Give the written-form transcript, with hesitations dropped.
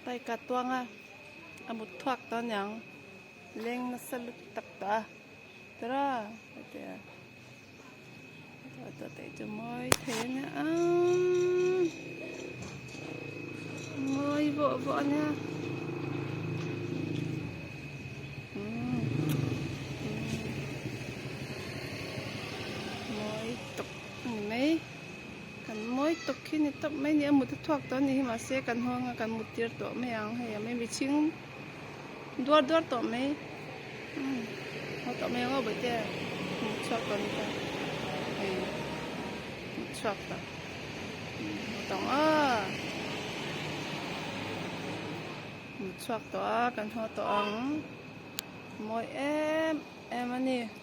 Taika tuanga a mut thuak tawh aniang leng nasa lut tak tawh a tira hetia tawh chu mawi thei ania aaa mawi vawh vawh ania umm mawi tawp ani mai. Kan mawi tawk khi ni tawp mai ni a mut a thuak tawh a ni hi mahse kan hawng a kan mut tir tawh mai ang hei a mai michhing duar duar tawh mai umm haw tawh mai ang aw bawihte mut chhuak tawh a ni ta hei mut chhuak tawh umm haw tawh ang aw mut chhuak tawh a kan haw tawh ang mawi em em a ni.